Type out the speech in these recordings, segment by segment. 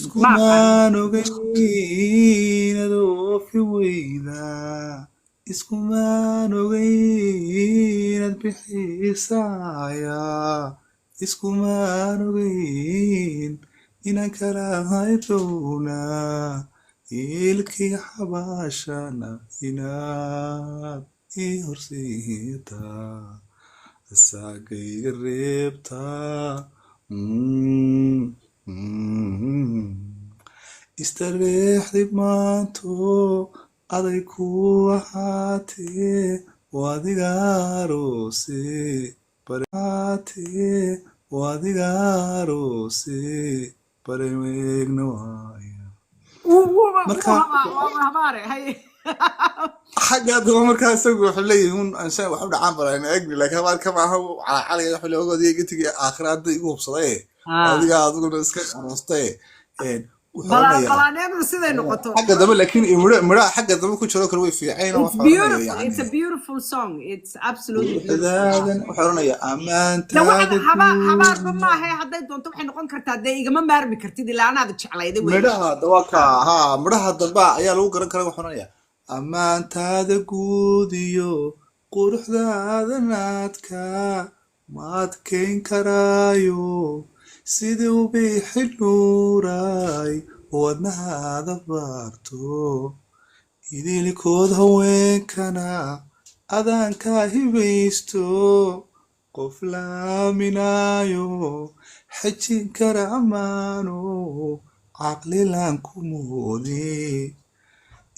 Ma aqaan. Iskumaan ogeyn adoofi weyda, iskumaan ogeyn ad bixisaaya, iskumaan ogeyn inaan kala haydhownaa, ilkii xabaashana inaad ii horseetaa, asaagayga reebtaa. Istareexdi maanto aday ku ahaatee, waadiga aroose ahaatee, waadiga aroose bareegna waaya. Wuuba wuu Marka habaa, waaba habaare, haye. Xagga daba markaa isagu wuxuu leeyahay un ansha wax u dhacaan balan eegni, laakiin habaar kama aha, calacalaya wuxuu leeyahay ogood iga tegay aakhira hadda igu hubsaday. Adiga adiguna iska aroostay, wuxuu oranayaa Balaaneegnu siday noqoto. Xagga dambe laakiin midhaha xagga dambe ku jiro kale way fiicayn oo It's wuxuu oranaya beautiful. It's yani a beautiful song. It's absolutely beautiful. Quruxdaadan wuxuu oranaya De waxaan ammaantaada habaarba guud. Maaha, hadday doonto waxay noqon kartaa dee igama maarmi kartid ilaa anaad jeclayday wey. Midhaha dawaka ha, midhaha dambe ayaa lagu garan karaa. Wuxuu oranaya ammaantaada guud iyo quruxdaada naadka ma adkayn karaayo, sidii u bixi nuuray wadnahaada baarto, idilkood haweenkana adaan kaa hibaysto, qof la aaminaayo xejin kara ammaano caqlilaan ku moodi,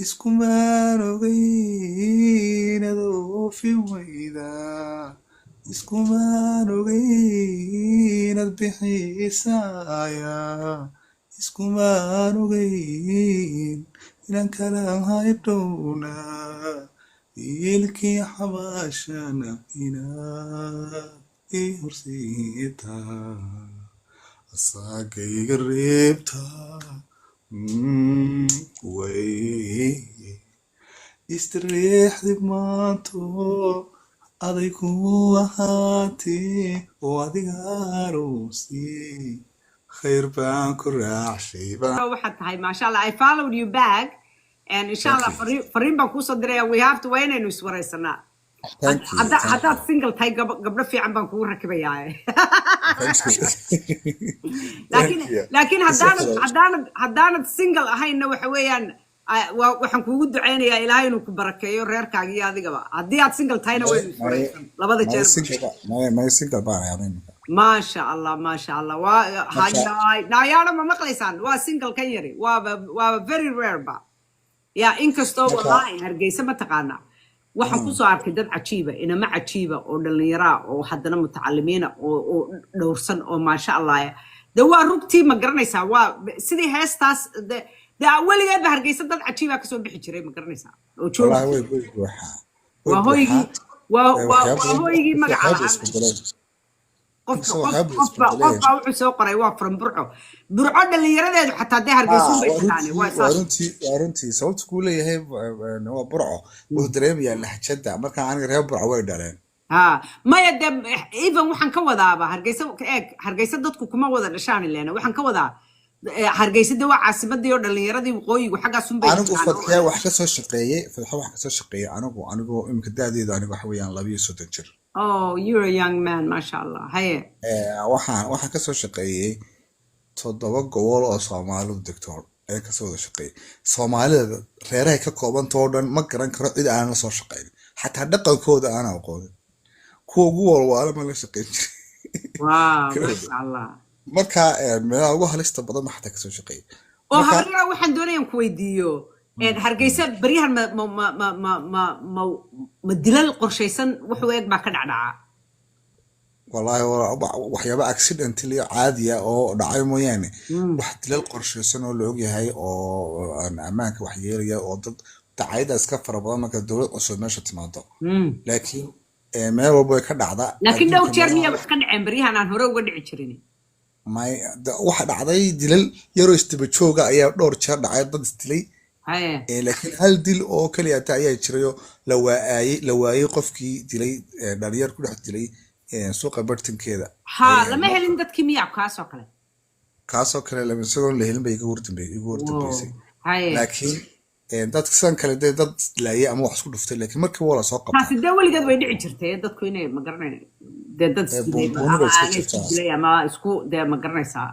iskumaan ogeyn adoofin weyda, iskumaan ogeyn ad bixisaaya, iskumaan ogeyn inaan kala haydhownaa, ilkii xabaashana inaad ii horseetaa, asaagayga reebtaa. Way istireexdi maanto aday ku ahaatee oo adiga aroosay, khayr baan ku raacshay baan. Waxaad tahay maasha Allah. I followed you back and insha Thank Allah you. Fariin baan kuusoo diraya. We have to, waa inaynu iswaraysanaa. Thank you, thank you. Haddaad single tahay, gabdho fiican baan kugu rakibayaa. Thank you. Laakiin Thank you. laakiin haddaanad Isla haddaanad single ahaynna, waxa weeyaan waxaan kuugu ducaynayaa Ilaahay inuu ku barakeeyo reerkaaga iyo adigaba. Haddii aad single tahayna waynu iswaraysan labada may jeerba. Single may single baan ahay imika. Maasha Allah, maasha Allah, waa Marka hayaay naayaana ma maqlaysaan? Waa single kan yari, waaba very rare ba ya, inkastoo Marka wallaahi Hargeysa ma taqaanaa, waxaan kusoo arkay dad cajiiba, inama cajiiba oo dhallinyaraa oo haddana mutacalimiina oo dhowrsan oo maasha Allah. De waa rugtii, ma garanaysaa? Waa sidii heestaas de weligeedba Hargeysa dad cajiiba kasoo bixi jiray, ma garanaysaa, oo joogi Wallaahi way jiray. way buuxaa, way Waa hoygii buuxaa. waa waa Waxyaabo waa badan hoygii magaca waxyaabo lahaa. isbedeleen. Qofka Inkastoo qof waxyaabo qofba qof isbedeleen. Baa wuxuu soo qoray waa from Burco. Burco dhallinyaradeedu xataa dee Hargeysun bay waa taqaanay. runtii. Waa Waa saas. Runtii, waa runtii. Sababta kuu leeyahay waa Burco wuxuu dareemayaa lahjada. Marka aniga reer Burco way dhaleen. Ha, maya, de even waxaan ka wadaaba Hargeysa eeg, Hargeysa dadku kuma wada dhashaan ileena. Waxaan ka wadaa Hargeysa de waa caasimadii oo dhallinyaradii waqooyigu xaggaasun bay Anigu tagaan oo Fadxiya wax ka soo shaqeeyey, Fadxiya wax ka soo shaqeeyey. Anigu imika da'deedu anigu waxa weeyaan 32 jir. Oh, you're a young man, maasha Allah, haye. Waxaan ka soo shaqeeyey toddoba gobol oo Soomaalidu degto ayaa kasoo wada shaqeeyey. Soomaalida reerahay ka koobantao dhan ma garan karo cid aanan la soo shaqeyn, xataa dhaqankooda aanan aqoonin. Kuwa ugu walwaala ma la shaqeyn jiray. Wow, maasha Allah. Marka meelaha ugu halista badan ba xataa kasoo shaqeeyey. Oo Marka habaryara, waxaan doonayaan ku weydiiyo, Hargeysa baryahan ma dilal qorshaysan wuxuu eeg baa ka dhacdhaca? Wallaahi waxyaaba accidentally caadiya oo dhacay mooyaane, wax dilal qorshaysan oo la ogyahay oo aan ammaanka wax yeelaya oo dad dacayada iska fara badan marka dowlad cusub meesha timaado, laakiin meel walba way ka dhacdaa. Laakiin dhowr Adduunka jeer meelaha miyaa wax ka dhaceen baryahan aan hore uga dhici jirin? May, waxa dhacday dilal yaroo isdaba jooga ayaa dhowr jeer dhacay, dad isdilay. Laakiin hal dil oo kaliya ta ayaa jirayoo la waayay qofkii dilay, dhalinyar ku dhex dilay suuqa bartankeeda Ha ayay ahayd. Lama helin dadkii miyaa kaasoo kale? Kaasoo kale lama isagoon la helin bay iga wardambeysay. Laakiin dadka sidan kale dee dad laayay ama wax isku dhuftay, laakiin markiiba waa lasoo qabtaa. Taasi dee weligeed way dhici jirtay, dadku inay, ma garanay, dee dad isdilay buunbuuni ama bay iska aanay isku jirtaa. dilay ama isku dee, ma garanaysaa,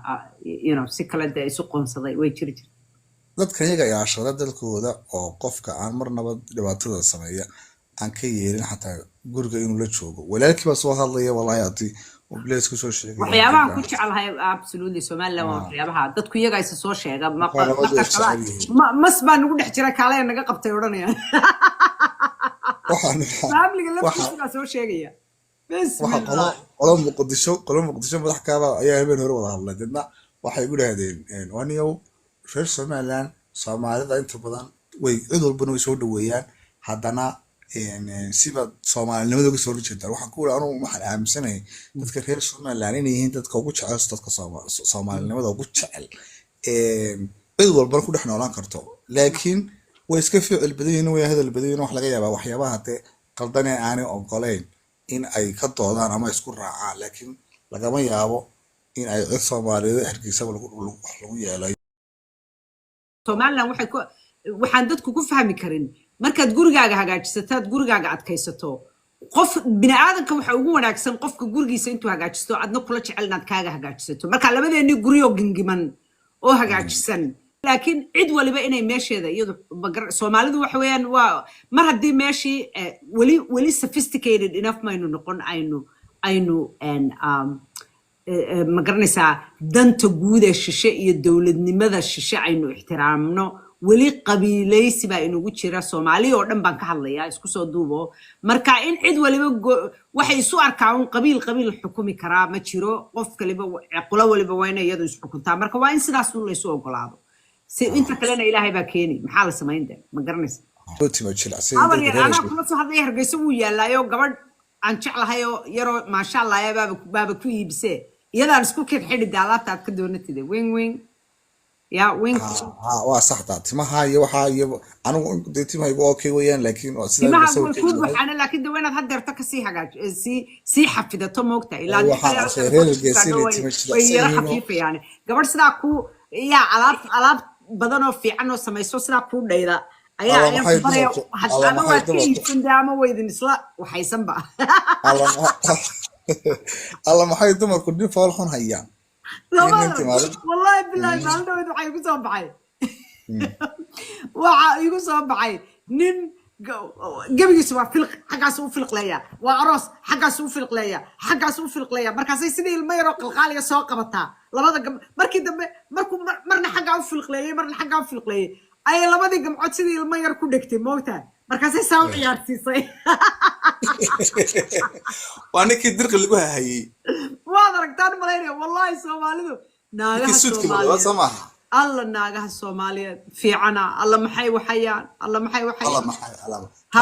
si kale dee isu qoonsaday way jiri jirtay. Dadkan iyaga ilaashada dalkooda oo qofka aan marnaba dhibaatada sameeya aan ka yeelin xataa guriga inuu la joogo. Walaalkii baa soo hadlaya, wallahi, haddii uu blaze kusoo sheegaya. Waxyaabahan ku jecelahay absolutely Somaliland waa waxyaabaha dadku iyaga isa soo sheega. Waa nabad way marka jecel yihiin. Mas baa nagu dhex jira, kaalaya naga qabtay odhanayaan. Waxaan Faamiliga waxa laftiisa baa soo sheegaya. Waxa qolo Bismillah. qolo Muqdisho madax kaaba ayaa habeen hore wada hadlay. Dadna waxay igu dhahdeen, waniyow, reer Somaliland Soomaalida inta badan way cid walbana way soo dhaweeyaan, haddana een, een, siba Soomaalinimada uga soo horjeedaan. Waxaan ku uri, anugu waxaan aaminsanahay dadka reer Somaliland inay yihiin dadka ugu jecel dadka Soomaalinimada ugu jecel, cid walbana ku dhex noolaan karto, laakiin way iska ficil badan yihiin, way hadal badan yihiin. Wax laga yaabaa waxyaabaha dee qaldan ee aanay ogoleyn in ay ka doodaan ama isku raacaan, laakiin lagama yaabo in ay cid Soomaaliyeed Hargeysaba wax lagu yeelayo. Somaliland waxay ku waxaan dadku ku fahmi karin, markaad gurigaaga hagaajisataad gurigaaga adkaysato, qof bini aadanka waxa ugu wanaagsan qofka gurigiisa intuu hagaajisto adna kula jecel inaad kaaga hagaajisato. Marka labadeennii guryoo gingiman oo hagaajisan, laakiin cid waliba inay meesheeda iyadu Soomaalidu waxa weeyaan waa mar haddii meeshii weli sophisticated enough maynu noqon, aynu ma garanaysaa, danta guud ee shishe iyo dowladnimada shishe aynu ixtiraamno. Weli qabiilaysi baa inugu jira, Soomaaliya oo dhan baan ka hadlayaa, isku soo duubo. Marka in cid waliba waxay isu arkaa un qabiil qabiil xukumi karaa ma jiro. Qof kaliba, qolo waliba waa inay iyadu isxukuntaa. Marka waa in sidaas un laysu ogolaado, si inta kalena Ilaahay baa keeni. Maxaa la samayn de, ma garanaysa? Tima jilicsan Habar dadka yar reer anaa kula soo hadlaya, Hargeysa wuu yaallaayo. Gabadh aan jeclahay oo yaroo maasha Allah baaba ku iibisee, iyadaan isku kid xidhi de alaabta aad ka doonatide. Wing wing ya wing. Ha, waa saxda, timaha iyo waxaa iyo anigu dee timahaygu okay weeyaan, laakiin waa sida Timaha way sawirka kuu yahay. buuxaana, laakiin de waa inaad haddeerto kasii hagaaj sii sii xafidato, moogta, ilaa haddii Waxaan kale arkay reer Hargeysa inay way tima way jilicsan yara yihiin oo khafiifayaan. Gabadh sidaa ku yaa alaab badan oo fiican oo samayso sidaa kuu dhayda ayaa Alla ayaan maxay ku baraya. dumarku alla Ama maxay waad ka dumarku iibsan de ama waydin isla waxaysanba. Alla maxay dumarku nin fool xun hayaan iyo nin Labada timaado. Wallahi bilahi, maalin dhaweyd waxaa igu soo baxay, waxa igu soo baxay nin gebigiisu waa filq, xaggaasu u filqleeya, waa aroos, xaggaasu u filqleeya, xaggaasu u filqleeya. Markaasay sidii ilmo yaroo qalqaaliya soo qabataa labada gam. Markii dambe markuu marna xaggaa u filqleeyey, marna xaggaa u filqleeyey, ayay labadii gamcood sidii ilmo yar ku dhegtay, moogtahay? Markaasay saa u ciyaarsiisay. Waa ninkii dirqi lagu hahayey. Waad aragtaan malaynaya. Wallahi Soomaalidu Ninkii naagaha suudka madooba Soomaaliyeed soo maaha? Alla naagaha Soomaaliyeed fiicana, alla maxay waxayaan, alla maxay Alla waxayaan. Maxay alla Ha.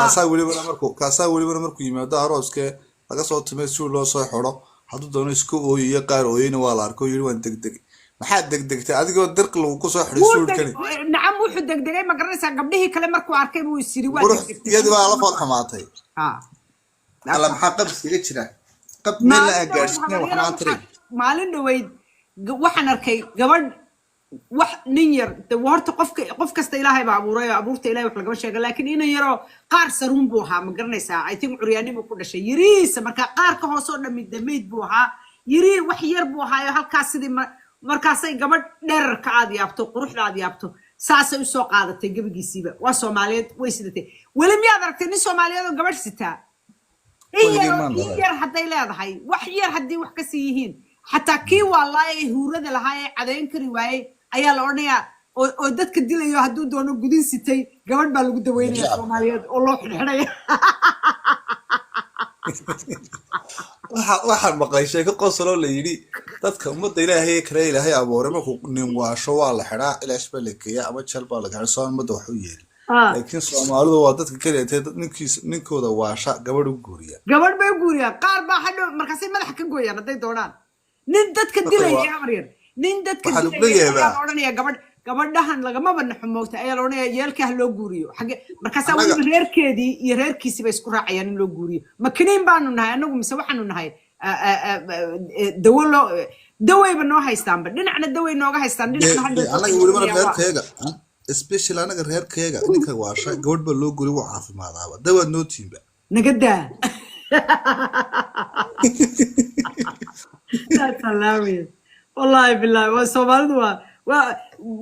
Kaasaa welibana markuu yimaado arooske laga soo tumay si loo soo xidho, hadduu doono iska ooyiyo. Qaar ooyeyna waa la arko, yiri waan degdeg. Maxaad degdegtay adigoo dirqi lagu kusoo xidhay Wuu suudhkani? Nacam, wuxuu degdegay, ma garanaysaa, gabdhihii kale markuu arkay buu is yiri waa Qurux degdegtay. Iyadii baa la fool xumaatay. Ha. Alla maxaa qab iskaga jira, qab meel la Maalin aan dhaweyd gaadhsiinayn habaryaro waxna aan tiray. Maalin dhaweyd waxaan arkay gabadh wax nin yar de. Horta qofka qof kasta Ilaahay baa abuuray oo abuurta Ilahay wax lagama sheego, laakiin inan yaroo qaar saruun buu ahaa, ma garanaysaa? I think curyaanimu ku dhashay yiriisa. Marka qaar ka hoose oo dhami damayd buu ahaa, yiri wax yar buu ahaayo halkaas sidii markaasay gabadh dherarka aad yaabto, quruxda aad yaabto, saasay usoo qaadatay gebigiisiiba. Waa Soomaaliyeed, way sidatay. Weli miyaad aragtay nin Soomaaliyeed oo gabadh sitaa in Weligay yar maan in arag. yar hadday leedahay, wax yar haddii wax kasii yihiin, xataa kii waalaay ee huurada lahaa ee cadayn kari waayey ayaa la odhanayaa oo dadka dilayo, hadduu doono gudin sitay, gabadh baa lagu daweynaya Shacabka. Soomaaliyeed oo loo xidhxidhaya. Waxaan maqlay sheeko qosoloo la yidhi dadka ummadda Ilaahay kale Ilaahay abuuray markuu nin waasho waa la xidhaa, ilaash baa la geeyaa ama jal baa la gaxay soo ummadda wax u yeelin, laakiin Soomaalidu waa dadka keliya intee dad ninkiis ninkooda waasha gabadh u guuriya. Gabadh bay u guuriyaan. Qaar baa hadhow markaasay madaxa ka gooyaan hadday doonaan. Nin dadka Marka dilaya waa habar yar, nin dadka waxaa lagu dilaya leeyahay ayaa la baa odhanaya gabadh gabadhahan lagamaba naxo, moogta, ayaa la odhanaya yeelka ha loo guuriyo xagge. Markaasaa annaga weliba reerkeedii iyo reerkiisii bay isku raacayaan in loo guuriyo. Makiniin baanu nahay annagu mise waxaanu nahay dawo loo Dawayba noo haystaanba, dhinacna daway nooga haystaan, dhinacna hadhow Anaga waxay welibana noqonayaan waa reerkayaga, especially anaga reerkayaga, ninka waasha gabadh baa loo guri, wuu caafimaadaaba, dawaad noo tiimba. Naga daa. That's hilarious. Wallahi billahi, waa Soomaalidu, waa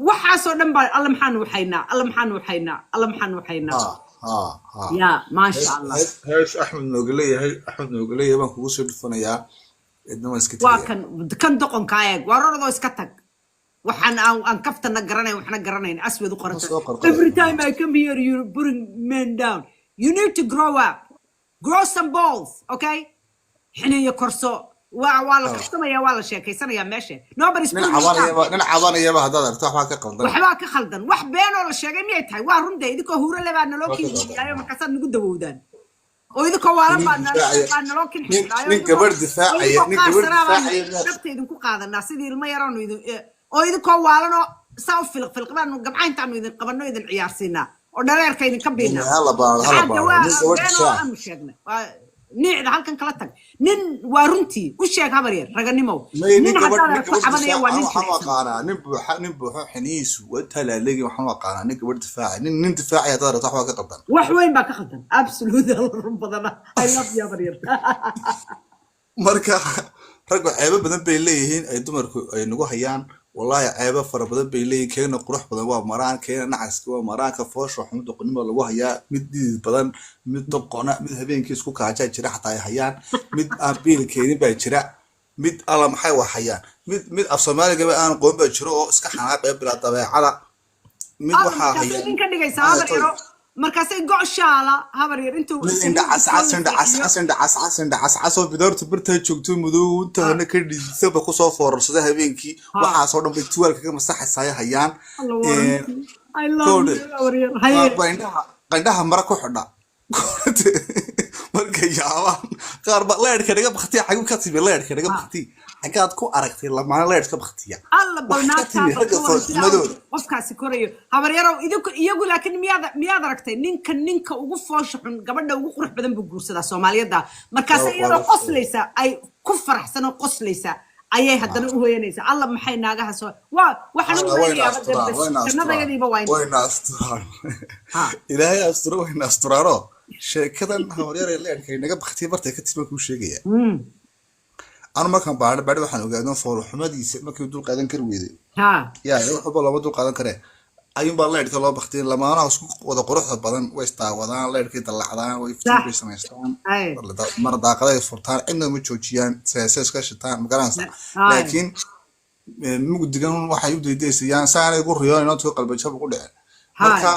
waxaasoo dhan baa. Alla maxaan waxaynaa, alla maxaan waxaynaa, alla maxaan waxaynaa. Ha ha ha. Ya maasha Allah. Hees Axmed nooga leeyahay, Axmed nooga leeyahay baan kugu soo dhufanayaa, idna waan iska Waa tegayaa. Kan doqonka eeg, waa rorodoo iska tag. Waxaan aan kaftana garanayn, waxna garanayn, aswad u Ma qorata. soo qorqoray. Every time I come here, you putting men down. You need to grow up, grow some balls, okay? Xiniyo korso. Waa la kaftamaya, waa la sheekaysanaya meesha. Nobody's Nin putting you down. cabanayaba, nin cabanayaba haddaad aragto, waxbaa ka qaldan. Waxbaa ka khaldan. Wax beenoo la sheegay miyay tahay? Waa runde. Idinkoo huuro le baa naloo Waa ka kin qaldan. xidhiyaayo, markaasaad nagu dawowdaan, oo idinkoo waalan Nin baa naloo difaacaya baa naloo kin nin xidhiyaayo, nin idinkoo gabadh oo difaacaya idinkoo nin gabadh qaarsanaa baanu difaacaya miyaad dhabta idinku qaadanaa sidii ilmo yaraanu idin oo idinkoo waalanoo saa u filiq filiq baanu gabcayntaanu idin qabanno, idin ciyaarsiinaa oo dhareerka idinka biinaa. Hala baaro, hala Maxaa baaro dawaa nin gabadh beenoo difaaca. aanu sheegnay waa niicda halkan kala tag. Nin waa runtii u sheeg, habar yar raganimow. May nin Nin gabadh haddaad nin aragto gabadh cabanaya difaaca waa nin waxaan u jilicsan. aqaanaa nin buuxa, nin buuxo xinihiisu waa talaalegi. Waxaan u aqaanaa nin gabadh difaacaya, nin difaacaya haddaad aragto, waxbaa ka qaldan. Wax weyn baa ka khaldan, absolute. Run badana. I love you, habar yar. Marka raggu ceebo badan bay leeyihiin ay dumarku ay nagu hayaan. Wallahi ceebo fara badan bay leeyihiin. Keena qurux badan waa maraan, keena nacaska waa maraan, ka foosha xun doqonnimo lagu hayaa, mid dhidid badan, mid doqona, mid habeenkii isku kaajaa jira xataa ay hayaan, mid aan biil keenin baa jira, mid alla maxay wax hayaan, mid af Soomaaligaba aan qoon baa jiro oo iska xanaaqaya bilaa dabeecada, mid Alla waxaa markaasay haya nin ka dhigaysaa maxay habar toy yaro, markaasay go' shaala habar yar intuu mid indha saliid cascas soo indha seexiyo. cascas indha cascas indha cascas oo bidaartu bartaa joogto, madow intahana ka dhidisaba, kusoo foorarsada habeenkii. Waxaasoo dhan bay tuwaal kaga masaxaysaay hayaan. Alla waa runtii. I love Kowdhe you, habar yar. Haye. Qaar baa indhaha mara ku xidha markay yaabaan. Qaar ba leerhka naga baktiya. Xagu ka timi leerhka naga bakti? Xaggaad ku aragtay lamaane leerh ka baktiya? Alla bal Wax ka naagtaa timi bal ragga ka waran sida uu foolxumadooda. qofkaasi korayo, habar yarow. Idinku iyagu laakiin miyaad aragtay ninka ugu foosha xun gabadha ugu qurux badan buu guursadaa Soomaaliyadda? Markaase iyadoo qoslaysa, ay ku faraxsan oo qoslaysa, ayay haddana u hoyanaysaa. Alla maxay naagaha soo waa waxaan u Wayna malaynayaaba dee asturaan, bas wayna asturaan. jannadayadiiba waa inta. Wayna asturaan. Ha. Ilaahay asturo, wayna asturaano. Sheekadan habaryar leerhka naga baktiya bartay ka timi kuu sheegaya. Anu markaan baadhi baadhi waxaan ogaadno foolxumadiisa markii dul qaadan kari weyday. Yaa waxba looma dul qaadan karee, ayuunbaa leyrhka loo baktiyin. Lamaanaha isku wada quruxda badan way isdaawadaan, leyrhkay dallacdaan, way iftiin bay samaystaan, mar daaqaday furtaan, cidna ma joojiyaan, seesees ka shitaan, ma garanaysaa? Laakiin mugdigan waxay u daydaysayaan saanay ugu riyoonayn oo qalbajab ugu dhicin. Marka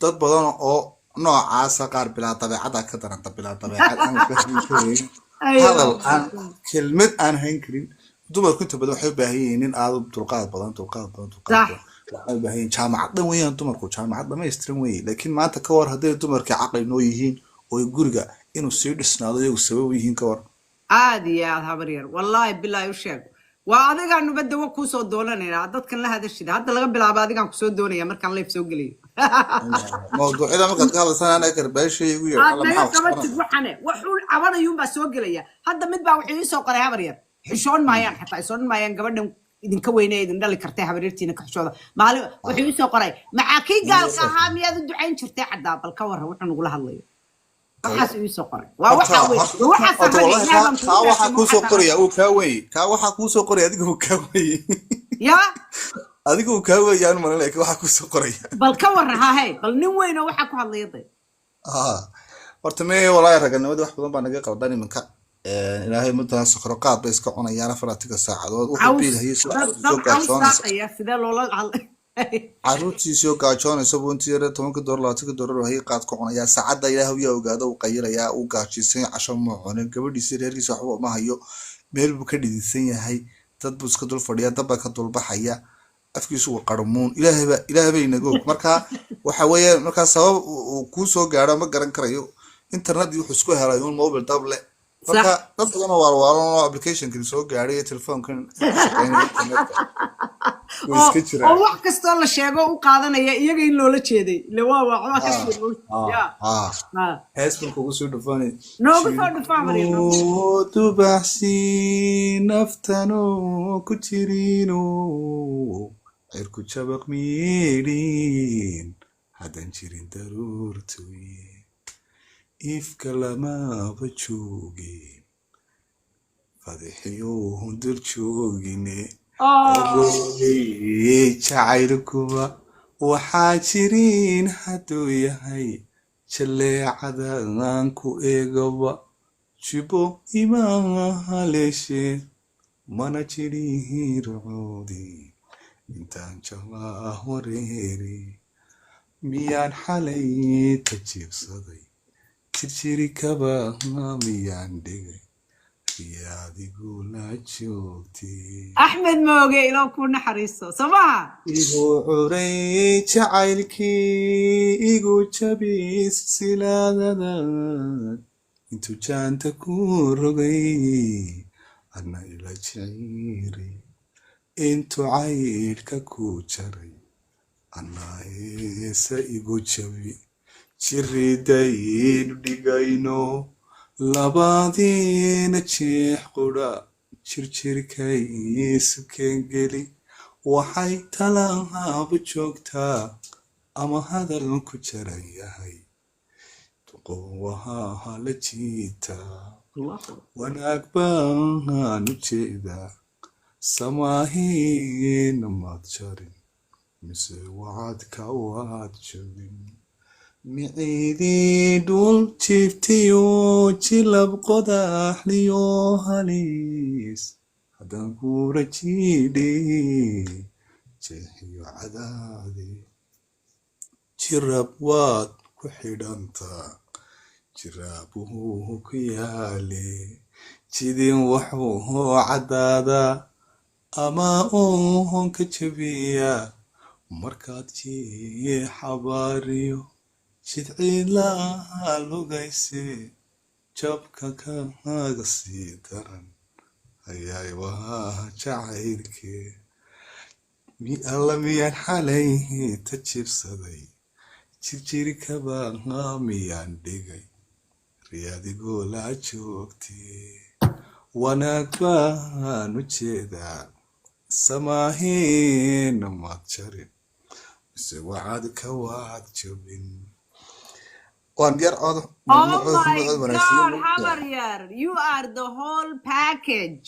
dad badan oo noocaasa, qaar bilaa dabeecada ka daranta, bilaa dabeecad aan waxba hayn karin, hadal aan kelmad aan hayn karin. Dumarku inta badan waxay u baahan yihiin nin aad u dulqaad badan, dulqaad badan, dulqaad badan waxay u baahan yihiin. Jaamacad dhan weeyaan dumarku, jaamacad dhamaystiran weeye. Laakiin maanta ka war hadday dumarkii caqli noo yihiin oo guriga inuu sii dhisnaado iyagu sabab u yihiin, ka war? Aad iyo aad, habar yar, wallaahi bilaahi u sheeg. Waa adigaan dawo kuusoo doonanaynaa. Dadkan la hadashida hadda laga bilaabo adigaan kusoo doonaya markaan live soo geliyo. Mawduucyada markaad ka hadlaysaan anaga karbaashay igu yeedh. Aad Alla naga maxaa wax qabatid. qabanaya? Waxane waxuu cabanayuunbaa soo gelaya. Hadda mid baa wuxuu iisoo qoray: habar yar, xishoon maayaan, xataa xishoon maayaan gabadhan idinka weyne idin dhali kartay, habaryartiina ka xishooda. Maalin wuxuu iisoo qoray: maxaa kii gaalka ahaa miyaad u ducayn jirtay? Caddaa bal ka warran wuxuu nagula hadlayo. Waxaas iisoo qoray waa Horta waxaa wey horta waxaasaan horta ragga wallahi Ilaah kaa baan kugu kaa waxaa dhaartay ma kuusoo waxaasaan qoraya uu kaa weeye. Kaa waxaa kuusoo qoraya adiga uu kaa weeye. Yaa. Adiga uu kaa weeye aan malan, laakiin waxaa kuusoo qoraya. Bal ka warran ha hey, bal nin weyn oo waxaa ku hadlaya day. Ah, horta me wallahi raganimadii wax badan baa naga qaldan iminka. Ilaahay muddan sokoro qaad bay iska cunayaan 24 saacadood. Wuxuu Caws biil hayay soo dad soo dad caws gaajoonaysa. daaqaya sidee loola hadlay? Caruurtiisii oo gaajoonaysa buu intii yare 10-ka doolar, 20-ka doolar hayay qaad ku cunayaa. Saacadda Ilaahu yaa ogaado, uu qayirayaa, uu gaajiisan, casho muu cunin, gabadhiisii reerkiisa waxba uma hayo, meel buu ka dhididsan yahay, dad buu iska dul fadhiyaa, dad baa ka dulbaxaya, afkiisu waa qarmuun. Ilaahayba, Ilaahay inaga og. Marka waxa weeye, markaa sabab uu kuu soo gaaro ma garan karayo. Internet wuxuu isku helay un mobile dab leh. Marka dad badan oo waalwaalan oo applicationkan soo gaadhay iyo telefoonkan ku shaqeynaya internetka. Way Oo iska oo jiraan. Wax kastoo la sheego u qaadanaya iyaga in loola jeeday, ile waa waxbaa ka sii ya. Hees baan kugu soo dhufanay. Noogu soo dhufaa, Maryam, noogu soo. Jirko dubaxsi naftano ku jirino, cirku jabaq miidhin haddan jirin daruurtuye, ifka lamaba joogin, fadixiyuhun dul joogine. Ogoley jacaylkuba waxaa jirin hadduu yahay, jaleecadan ku eegaba jibo ima haleeshe, mana jirin rucoodi intaan jabaa wareeri, miyaan xalay ka jiibsaday, jirjiri kaba miyaan dhigay, riyaadigu la joogtay. Axmed Mooge, iloo kuu naxariisto, soo maha? Igu curay jacaylkii, igu jabi silsilaadada, intuu jaanta ku rogay adna ila jiciiray, intuu caydhka ku jaray anna heesa igu jabi, jiridaynu dhigayno labadiina jeex qudha, jirjirkay isu keengeli, waxay talaabo joogtaa ama hadal ku jaran yahay, duqowaha la jiitaa. Wanaag baan u jeedaa, samaahiina maad jarin, mise wacadka waad jabin, miciidii dhul jiiftiyo jilab qodaxliyo halis haddaan kuura jiidhi, jeexiyo cadaadi, jirab waad ku xidhantaa, jiraabuhu ku yaale, jidin wuxuu caddaadaa ama uu ka jabiyaa, markaad jiixabaariyo jidciidlaha lugayse, jabka kaaga sii daran hayay waa jacaylkee. Alla miyaan xalay ta jibsaday, jirjirkaba miyaan dhigay, riyaadigoo la joogtee, wanaag baan u jeedaa, samaahiina maad jarin, mise wacad ka waad jabin, waan yar cod. Oh my God, Habaryar, you are the whole package.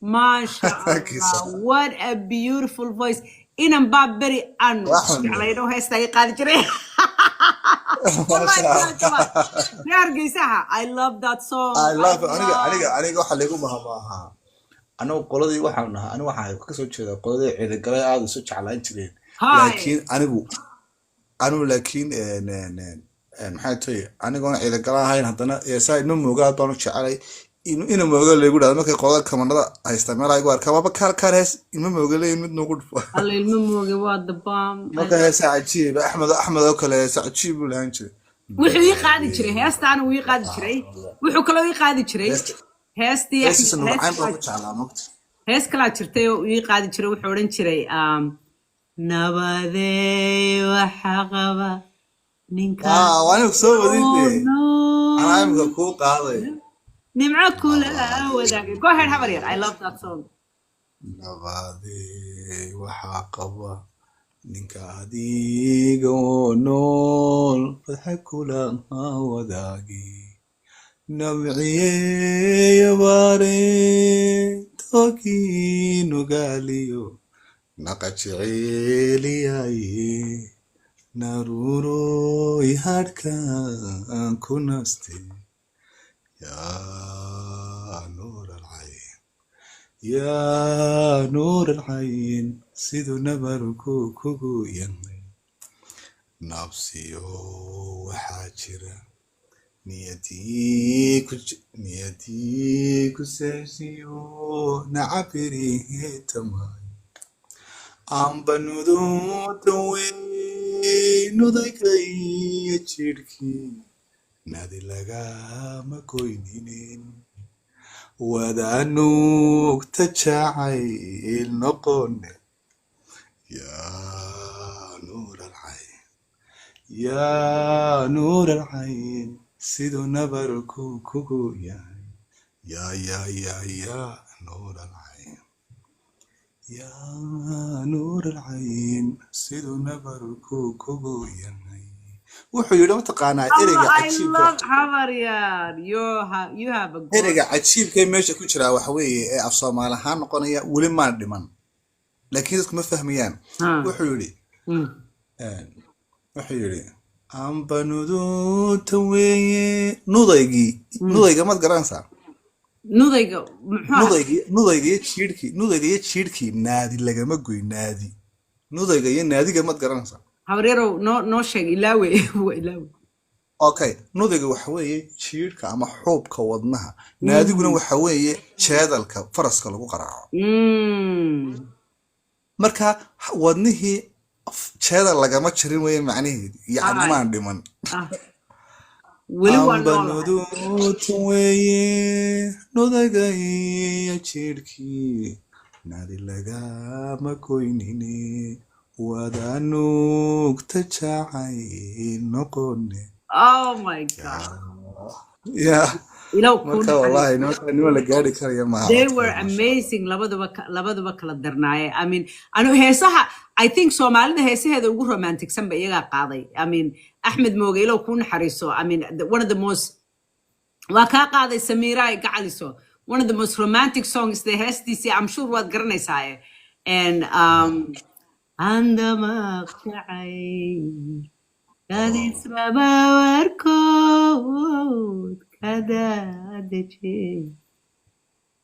Masha Allah, what a beautiful voice. Inan baa beri aan jeclayno heesta ay qaadi jiray. Wallahi, reer Hargeysaha, I love that song. I love it. Aniga waxa laygu mahamaahaa, anigu qoladii waxaan nahaa, anigu waxaan kasoo jeedaa qoladii Ciidagalay aada isu jeclaan jireen. Hi. Laakiin anigu laakiin maxay tahay, anigoona Ciidagala ahayn, haddana saa Ilma Mooga aad baan u jecelay. Ina Mooga laygu dhahdo markay qolada kamanada haysta meelaha igu arkaa, waaba kaal kaal hees Ilma Mooga leeyihin mid noogu dhufo. Alla, Ilmo Mooge waa the bomb. Marka heesa cajiib, Axmed oo kale heesa cajiib buu lahaan jiray. Wuxuu ii qaadi jiray heestaana, wuu ii qaadi jiray, wuxuu kaloo ii qaadi jiray heestii. Heestiisa Nuurcayn baan ku jeclaa, mogta. Hees kalaa jirtay oo ii qaadi jiray, wuxuu odhan jiray "Nabadey waxa qaba ninka Ah, waa anigu soo wadin dee. Anaa nool imika kuu qaaday. Nimco kula wadaagay." Go ahead, habar yar, I love that song. Nabadey waxaa qaba ninka adiga oo nool farxa kula wadaagi, namciyeeya baare toogii nugaaliyo, naqa jeceliyaye, naruuroy hadhkaan ku nastay, yaa nuur alcayn, yaa nuur alcayn, siduu nabarku kugu yahay, nabsiyo waxaa jira niyadii ku seesiyo, nacabirihitamay amba nuduuda weynudagaiyo jidhkii nadi lagama goyninin, wadanuugta jacayl noqone. Yaa nuur alcayn, yaa nuur alcayn, siduu nabarku kugu yahay, yaa yaa yaa yaa nuur alcayn, yaa nuur alcayn, siduu nabarku kugu yahay. Wuxuu yidhi, mataqaanaa, ereyga Allah, I cajiibka love Habaryar. You have a Ereyga cajiibka ee meesha ku jiraa waxa weeye ee af Soomaali ahaan noqonaya "weli maan dhiman", laakiin dadku ma fahmayaan. Wuxuu yidhi wuxuu yidhi amba nuduuta weeye nudaygii. Nudayga maad garanaysaa? Nudayga muxuu ahaa? Nudaygii, nudayga iyo jiidhkii, nudayga iyo jiidhkii naadi lagama goy. Naadi, nudayga iyo naadiga maad garanaysaa? Habaryarow, noo sheeg. Ilaawe, waa ilaawe. Okay, nudayga waxa weeye jiidhka ama xuubka wadnaha. Naadiguna waxa weeye jeedalka faraska lagu qaraaco. Marka wadnihii jeedal lagama jarin weeye macnaheedu, yacni maan dhiman. Ah, weli waa Amba noolahay. Nuduuta weeye nudayga iyo jiidhkii, naadi lagama goynine, wada nuugta jacay noqone. Oh my God. Ya. Ilow kuu Marka wallahi naxariisto. Nimanka niman la gaari karaya maaha They were codkooda, masha Allah. amazing. Labaduba kala darnaaye. I mean, anu heesaha, I think Soomaalida heesaheeda ugu romanticsan ba iyagaa qaaday. I mean, Axmed Mooge, ilow kuu naxariiso. I mean, one of the most, waa kaa qaaday Samiiraay gacaliso, one of the most romantic songs, the heestiisii, I'm sure waad garanaysaa. And andamaq jacayl kadisraba warkood kadadeje,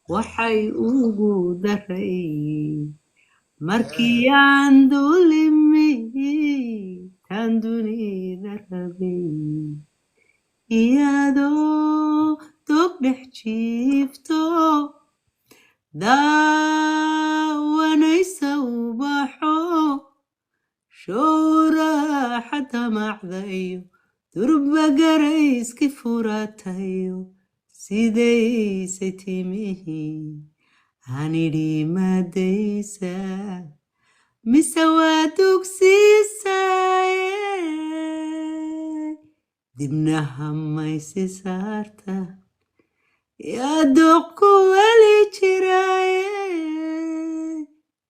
waxay ugu daray markii aan dulimi tan dunida rabay, iyadoo dog dhex jiifto, daawanaysa ubaxo, showraaxa damacdayo, durba garayski furatayo, sidaysay timihii anidhi madaysa mise waa dugsiisaaye, dibna hamaysi saarta, yaa dooq ku weli jiraaye,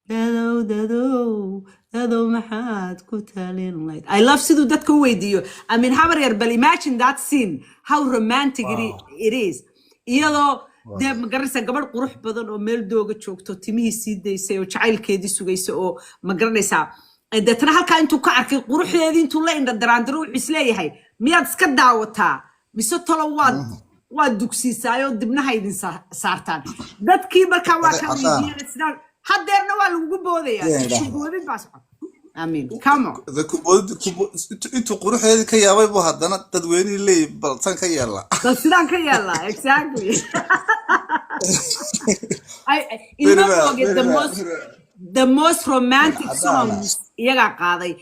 dadow dadow dadow, maxaad ku talin layd? I love siduu dadka u weydiiyo. I mean, habar yar, bal imagine that scene, how romantic it is, iyadoo dee ma garanaysaa, gabadh qurux badan oo meel dooga joogto, timihii sii daysay oo jacaylkeedii sugaysa, oo ma garanaysaa, deetana halkaa intuu ka arkay quruxdeedii, intuu la indha daraandaro, wuxuu isleeyahay, miyaad iska daawataa mise tolo waad dugsiisaayoo dibnaha idin saartaan dadkii? Markaa waa Oday kaa cadaan. weydiiyana sidaan haddeerna waa lagugu boodayaa. Sidaan idhaahdaa. Kuboodin baa socota. I mean, come on. De intuu quruxdeedii ka yaabay buu haddana dadweynihii leeyahy, bal tan ka yeela. Bal sidaan ka yeelnaa, exactly. Ilma Mooge, the most romantic Cadaan. songs iyagaa qaaday.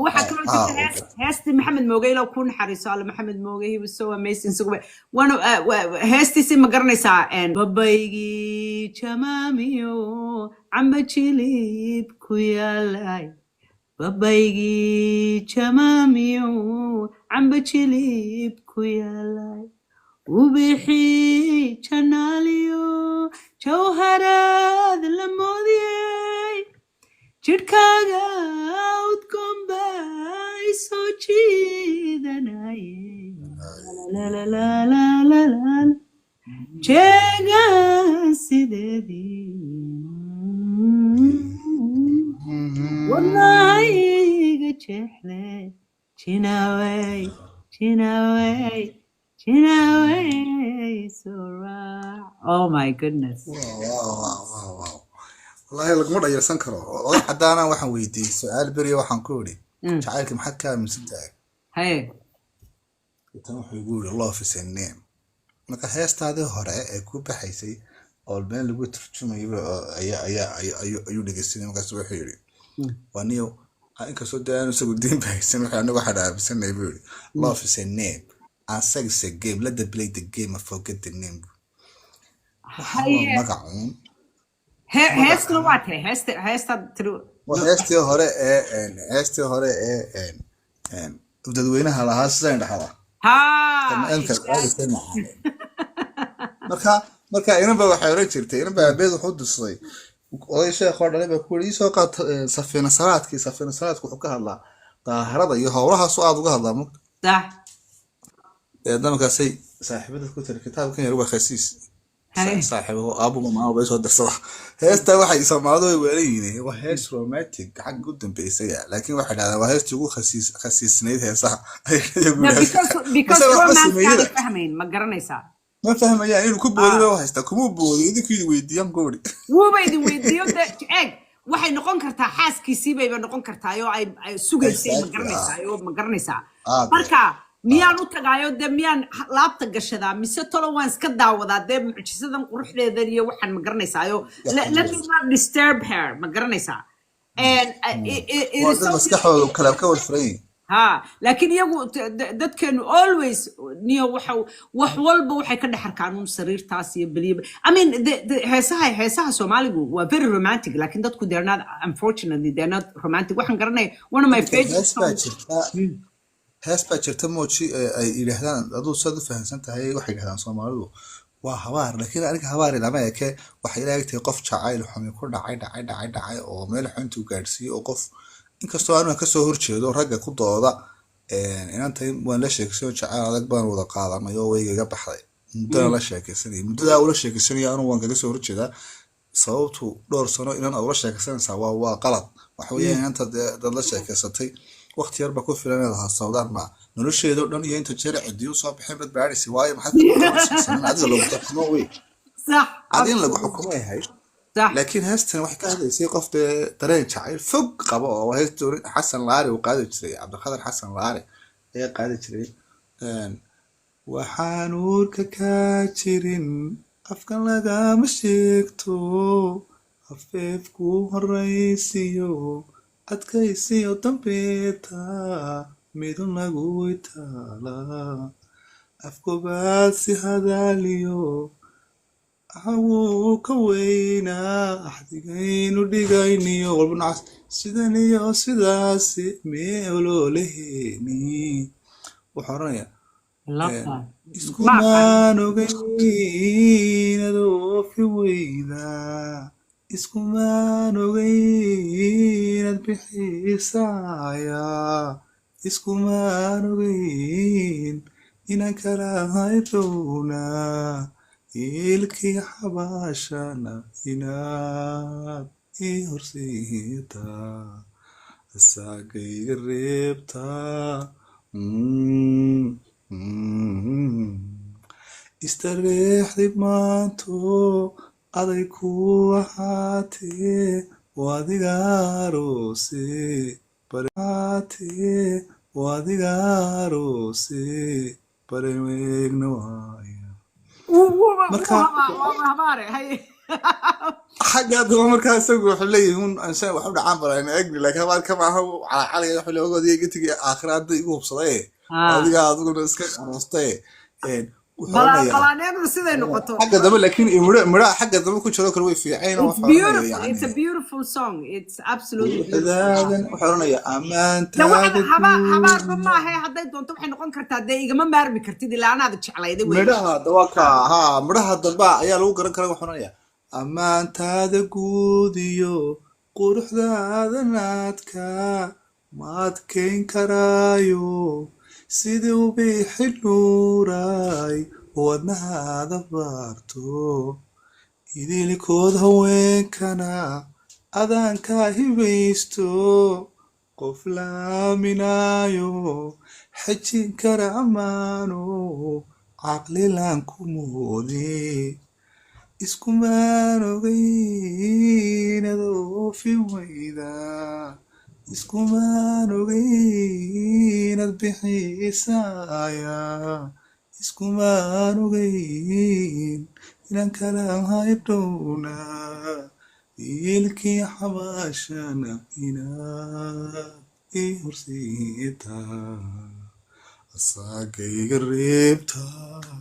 Waxaa kaloo jirta heestii Maxamed Mooge, ilow kuu naxariiso alle. Maxamed Mooge, he was so amazing. So one of, heestiisii ma garanaysaa? Babaygii jamaamiyo camba jilib ku yaalay, babaygii jamaamiyo camba jilib ku yaalay, ubixii janaaliyo jawharaad la moodiyey, jidhkaaga udgoon baa isoo jiidanaye, Lalalalalalala. Jeega sideedii wadnahayga jeexle, jinawey jinawey jinawey soo raac. Oh my goodness. Wow. Wallaahi laguma dhayalsan karo. Oday cadaana waxaan weydiiyey su-aal beriya, waxaan ku idhi, "Jacaylka maxaad ka aaminsan tahay?" Haye. Tan wuxuu igu yidhi, "Love is a name." Marka heestaadii hore ee ku baxaysay oo meel lagu turjumayay ayaa ayaa ayuu dhegeysanay. Markaas wuxuu yidhi, waa niyow, inkastoo dee aanu isagu diin bahaysan, wuxuu anigu waxaan aaminsanay buu yidhi, "Love is a name and sex is a game. Let the play the game and forget the name." Waxaan waa Haye. magacuun. Heestuna waa tahay heesta, heestaad tiri. Waa heestii hore ee heestii hore ee een, dadweynaha lahaa sidaan dhaxda Ha. ML-ka qaadisay macaan. Marka inanba waxay oran jirtay, inanba aabeed wuxuu dusay oday sheekh oo dhalay baa ku yiri, "Ii soo qaat safiina salaadkii." Safiina salaadku wuxuu ka hadlaa daaharada iyo howlahaasoo aad uga hadlaa mugta. Deedna markaasay saaxiibada ku tiri, "Kitaabkan yar waa khasiis." Saaxiibo aabo maama bay soo dirsada heesta. Waxay Soomaalidu way weelan yihiin, waa hees romantic xagga u dambeysay, laakiin waxay dhahdaan waa heestii ugu khasiisnayd heesaha. Ay iyagu No, yidhahdaan. because Mase waxba romance sameeyada kaanay fahmayn, ma garanaysaa? Ma fahmayaan inuu ku booday. Ah. Ba haystaa kuma booday, idinku idin weydiiyaan goori. Wuuba idin weydiiyo de. Eeg, waxay noqon kartaa xaaskiisii bayba noqon kartaa oo ay sugaysay, ma Exactly. garanaysaa? Oo ma garanaysaa? Ah, de. Marka miyaan u tagaayo dee, miyaan laabta gashadaa, mise tolo waan iska daawadaa dee mucjisadan quruxdeedan iyo waxaan, ma garanaysaa? Let me not disturb her, ma garanaysaa? And it Waa is dad so maskaxdoodu kala ka wad furan yihiin. Ha, laakiin iyagu dadkeenu always niyo waxa wax walba waxay ka dhex arkaan un sariirtaas iyo beliya. I mean, heesaha Soomaaligu waa very romantic, laakiin dadku they're not, unfortunately they're not romantic. Waxaan garanaya one of my favorite Hees baa songs. jirta, hees baa jirta mooji ee ay yidhaahdaan, aduu saad u fahamsan tahay, waxay yidhahdaan Soomaalidu waa habaar, laakiin aniga habaar ilama eke. Waxay ila egtahay qof jacayl xumi ku dhacay dhacay dhacay dhacay oo meel xuntu gaadhsiiyey, oo qof inkastoo aniga kasoo horjeedo ragga ku dooda inanta waan la sheekaysanoo jacayl adag baan wada qaadanay oo waygaga baxday muddana la sheekaysanayay, muddadaa ula sheekaysanaya anu waan kaga soo horjeedaa. Sababtu dhowr sano inan aad ula sheekaysanaysaa waa qalad. Waxa weeyaan inanta dee dad la sheekaysatay waqti yarba ku filan inaad hasawdaan, ma nolosheeda oo dhan iyo inta jeer cidiyo soo bixin bad baadhaysa. Waayo, maxaad ka qabanaysaa adiga lagu xukumo wey? Adin lagu xukumay ahayd. Laakiin heestan waxay ka hadlaysay qof dee dareen jacayl fog qaba, oo heesta Xasan Laari uu qaadi jiray, Cabdiqadar Xasan Laari ayaa qaadi jiray. Waxaan uurka kaa jirin afkan lagama sheegto, afeefku horaysiyo adkaysiyo dambeeta midun lagu itaala, afgobaadsi hadaaliyo wuu ka weynaa axdigaynu dhigayniyo walba nocaas sidan iyo sidaasi meeloleheni. Wuxuu odhanayaa Love that. Ma iskumaan ogeyn adoofi weydaa, iskumaan ogeyn ad bixisaaya, iskumaan ogeyn inaan kala haybdownaa, ilkii xabaashana inaad ii horseedaa, asaagayga reebtaa. Istareexdi maanto aday ku ahaatee, waadiga aroose ahaatee, waadiga aroose bareegna waaya. Wuuba Marka wuu habaa, waaba habaare hay. Xagga daba markaa isagu wuxuu leeyahay un anshaan wax u dhacaan balayna egni, laakiin habaarka maaha, calacalaya wuxuu leeyahay ogood iga tegay aakhira hadda igu hubsaday. Adiga adiguna iska aroostay. Wuxuu odhanayaa balaaneenu siday noqoto. Xagga dambe laakiin midhaha xagga dambe ku jiro kale way fiicayn. It's wuxuu odhanaya beautiful, it's a yani beautiful song, it's absolutely beautiful. Quruxdaadan wuxuu odhanaya De waxaan ammaantaada habaarba guud. Maaha, hadday doonto waxay noqon kartaa dee igama maarmi kartid ilaa anaada jeclayda wey. Midhaha dawaka ha, midhaha dambe ayaa lagu garan karaa. Wuxuu odhanaya ammaantaada guud iyo quruxdaada naadka ma adkayn karaayo, sidii u bixi nuuray wadnahaada baarto, idilkood haweenkana adaan kaa hibaysto, qof la aaminaayo xejin kara ammaano caqlilaan ku moodi, iskumaan ogeyn adoofi weyda, iskumaan ogeyn ad bixisaaya, iskumaan ogeyn inaan kala haybdhownaa, ilkii xabaashana inaad ii horseedaa, asaagayga reebtaa.